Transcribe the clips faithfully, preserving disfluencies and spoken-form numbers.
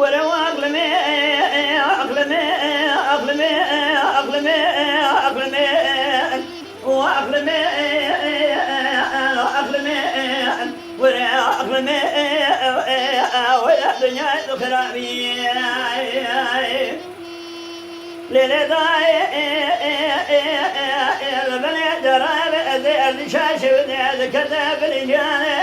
Were aqlimê, aqlimê, aqlimê, aqlimê, aqlimê, aqlimê, aqlimê, were aqlimê, were dinyayê tu xirabî. Lê lê dayê, li binê cara be, ez ê erdîşa şewidê, ez ê kete binê ciyanê.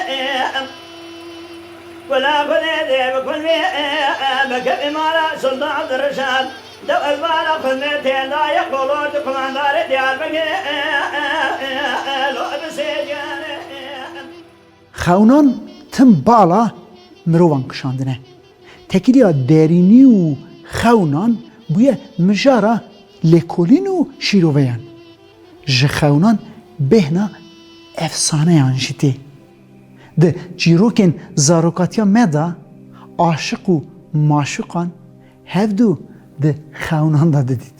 Wela Xwedê dê bi kulmê, e, e, bi kevê mala Sultan Abdurreşad. Dew ez bala xizmetê dayê qolo di kumandarê Diyarbekirê, e, e, e, e, lo bi sê ciyanê, e, e. Xewnan tim bala mirovan kişandine. Tekiliya derînî û xewnan bûye mijara lêkolîn û şîroveyan. Ji xewnan bêhna efsaneyan jî tê. Di çîrokên zarokatiya me de aşiq û maşuqan hevdû di xewnan de didît.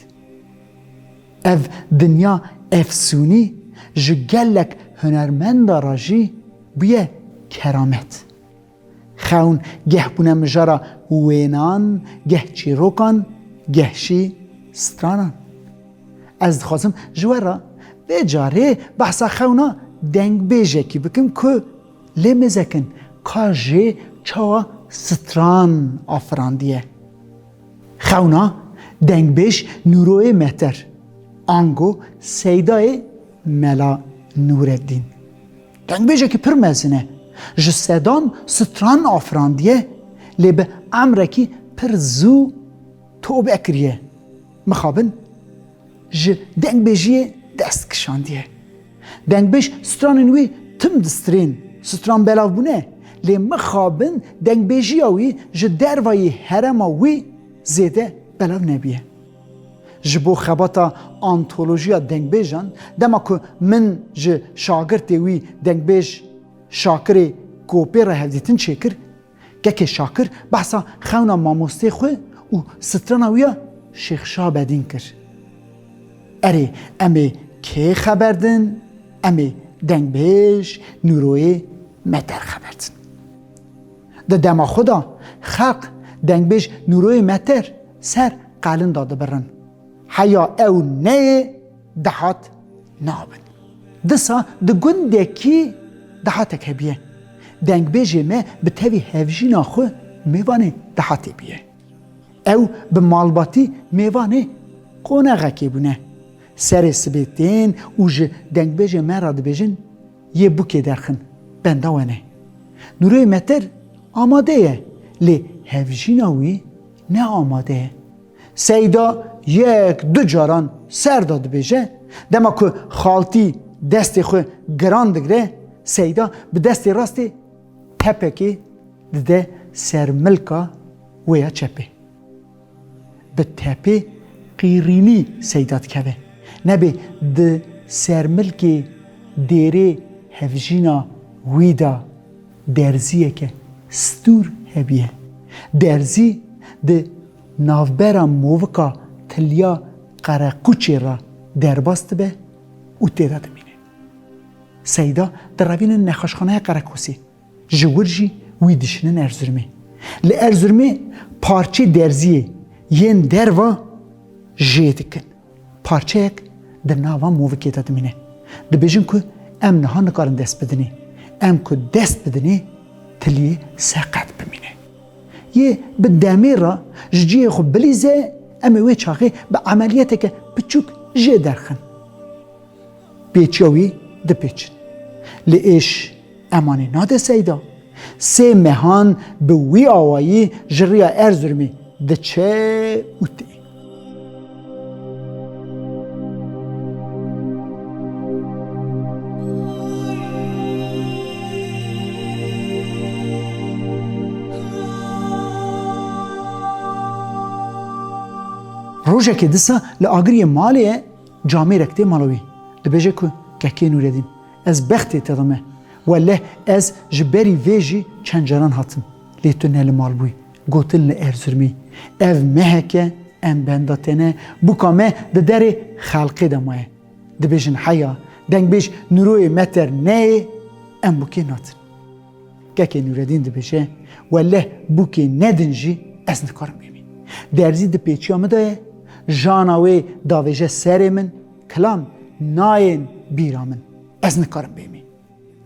Ev dinya efsûnî ji gelek hunermenda re jî bûye keramet. Xewn geh bûne mijara wênan, geh çîrokan, geh jî stranan. Ez dixwazim ji we re vê carê behsa xewna dengbêjekî bikim ku lê mêzekin ka jê çawa stran afirandiye. Xewna dengbêj Nûroyê Meter, ango Seydayê Mela Nûreddîn. Dengbêjekî pir mezin e. Ji sedan stran afirandiye, lê bi emrekî pir zû tobe kiriye. Mixabin ji dengbêjiyê dest kişandiye. Dengbêj stranên wî tim distirên, stran belav bûne, lê mixabin dengbêjiya wî ji dervayî herêma wî zêde belav nebiye. Ji bo xebata antolojiya dengbêjan, dema ku min ji şagirtê wî dengbêj Şakirê Kopê re hevdîtin çêkir, kekê Şakir behsa xewna mamostê xwe û strana wî ya Şêx Şabedîn kir. Erê, em ê kê xeber din? Em ê dengbêj Nûroyê Meter xeber din. Di dema xwe de xelq dengbêj Nûroyê Meter ser qelin de dibirin. Heya ew neyê, dehat nabin. Disa di gundekî dehatek hebiye. Dengbêjê me bi tevî hevjîna xwe mêvanê dehatê biye. Ew bi malbatî mêvanê qonaxekê bûne. Serê sibê tên û ji dengbêjê me re dibêjin, yê bûkê derxin, benda we ne. Nûroyê Meter amade ye, lê hevjîna wî ne amade ye. Seyda yek du caran ser de dibêje, dema ku xaltî destê xwe giran digre, Seyda bi destê rastê tepekê dide ser milka wê ya çepê. Bi tepê qîrînî Seyda dikeve. Nebê di sermilkê dêrê hevjîna wî de derziyeke stûr hebiye. Derzî di navbera movika tiliya qereqûçê re derbas dibe û tê de dimîne. Seyda direvîne nexweşxaneya Qereqosê. Ji wir jî wî dişînin Erzurumê. Li Erzurumê parçê derziyê yên derva jê dikin. Parçeyek di nava movikê de dimîne. Dibêjin ku em niha nikarin dest bidinê. Em ku dest bidinê, tiliyê seqet bimîne. Yê bi demê re ji cihê xwe bilîze, em ê wê çaxê bi emeliyeteke piçûk jê derxin. Pêçiya wî dipêçin. Lê êş emanê nade Seyda. Sê mehan bi wî awayî ji riya Erzurumê diçe û tê. Rojekê disa li agiriyê malê ye. Camêrek tê mala wî. Dibêje ku, Kekê Nûredîn, ez bextê te de me. Weleh ez ji berî vê jî çend caran hatim. Lê tu ne li mal bûyî. Gotin li Erzurumî. Ev meheke em benda te ne. Bûka me di derê xelqê de maye. Dibêjin heya, dengbêj Nûroyê Meter neyê, em bûkê nadin. Kekê Nûredîn dibêje, Weleh bûkê nedin jî Ez nikarim bêmî. Derzî di pêçiya min de ye, jana wê davêje serê min, kilam nayên bîra min. Ez nikarim bêmî.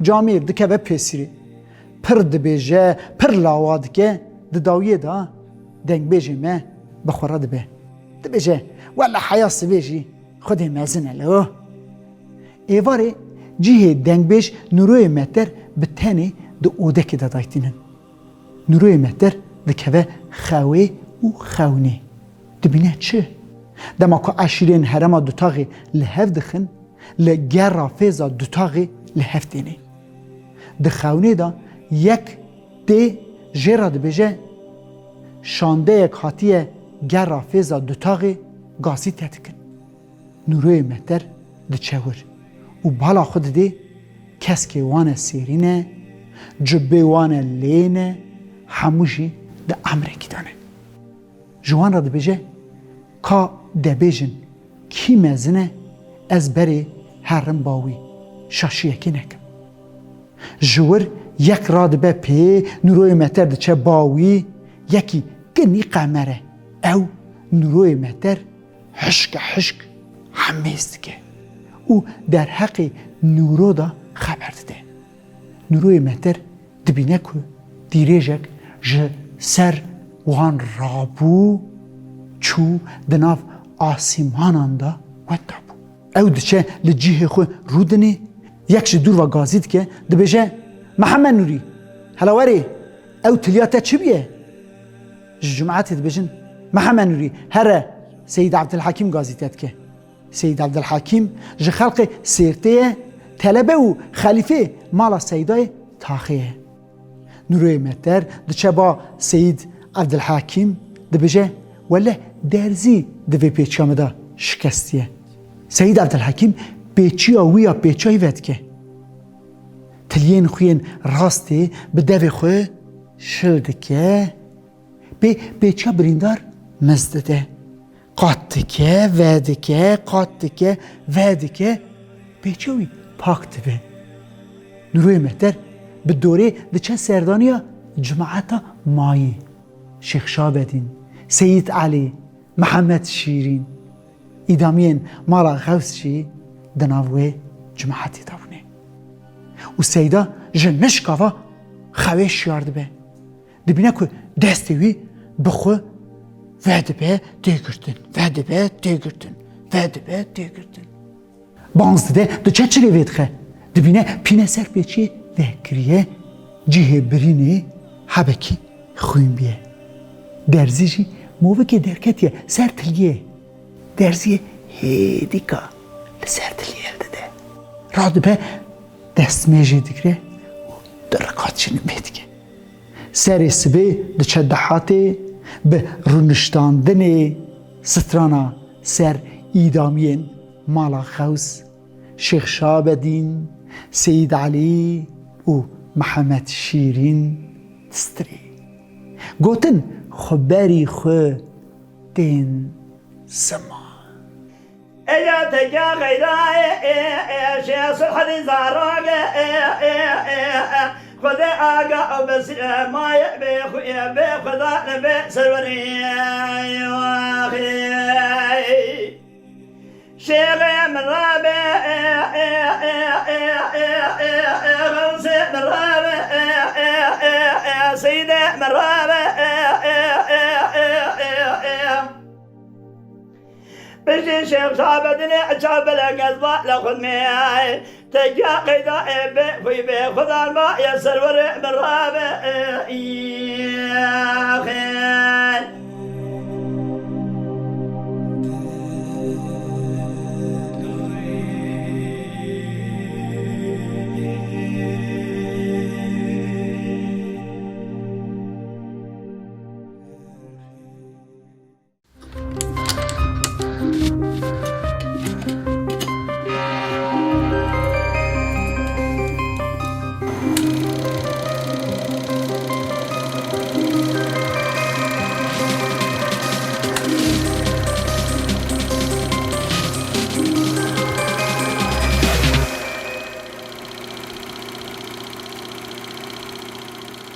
Camêr dikeve pêsirê. Pir dibêje, pir lawa dike, di dawiyê de dengbêjê me bi xwe re dibe. Dibêje, wele heya sibê jî Xwedê mezin e lo. Êvarê cihê dengbêj Nûroyê Meter bi tenê di odekê de daytînin. Nûroyê Meter dikeve xewê û xewnê. Dibîne çi? Dema ku eşîrên herêma Dutaxê li hev dixin, li gera fêza Dutaxê li hev têne. Di xewnê de yek tê jê re dibêje, şandeyek hatiye gera fêza Dutaxê gazî te dikin. Nûroyê Meter diçe wir û bala xwe didê, keskê wan e sêrî ne, cibê wan e lê ne, hemû jî di emrekî de ne. Ji wan re dibêje, ka de bêjin, kî mezin e, ez berê herim ba wî, şaşiyekê nekim. Ji wir yek radibe pê, Nûroyê Meter diçe ba wî, yekî kinî qemer e. Ew Nûroyê Meter hişke hişk hemêz dike û derheqê Nûro de xeber dide. Nûroyê Meter dibîne ku dîrêjek ji ser wan rabû, çû di nav asîmanan de wenda bû. Ew diçe li cihê xwe rûdinê, yek ji dûr ve gazî dike, dibêje, Mihemed Nûrî, hela werê, ew tiliya te çi bûye? Ji cimaetê dibêjin, Mihemed Nûrî, here, Seyîd Evdilhekîm gazî te dike. Seyîd Evdilhekîm ji xelqê Sêrtê ye, telebe û xelîfê mala Seydayê Taxê ye. Nûroyê Meter diçe ba Seyîd Evdilhekîm, dibêje, wele derzî di vê pêçiya min de şikestiye. Seyîd Evdilhekîm pêçiya wî ya pêçayî vedike. Tiliyên xwe yên rastê bi devê xwe şil dike, pê pêçiya birîndar miz dide. Qat dike, vedike, qat dike, vedike, pêça wî pak dibe. Nûroyê Meter bi dorê diçe serdaniya cimaeta mayî, Şêx Şabedîn, Seyîd Elî, Mihemed Şîrîn, îdamiyên mala Xews jî di nav wê cimaetê de bûne. Û Seyda ji nişka ve xewê şiyar dibe. Dibîne ku destê wî bi xwe vedibe tê girtin, vedibe tê girtin, vedibe tê girtin. Banz dide, diçe çirê vê dixe. Dibîne pîne ser pêçiyê vekiriye, cihê birînê hebekî xwîn bûye. Derzî jî movikê derketiye ser tiliyê. Derziyê hêdîka li ser tiliyê hildide. Radibe destmêjê digre û di riqat jî nimê dike. Serê sibê diçe dehatê, bi rûniştandinê strana ser îdamiyên mala Xews, Şêx Şabedîn, Seyîd Elî û Mihemed Şîrîn distirê. Gotin, xwe berî xwe tên ziman. Eya teke xeyra e, e, e, şêx Sulhedîn Zarok e, e, e, e, e. Xwedê aga ew besîre maye bê xwe, bê xwedan bê serwerê. Waxê. Şêxê min rabe, e, e, e, e, e, e, e, Xewsê min rabe, e, e, e, e, Seydê min rabe, e, e, e, e, e, e. Piştî Şêx Şabedînê çav belek ez ba le xudmê. Tekiya qeyda ê bê xwî bê xudan ba ye serwerê min rabe, e, e, e, e.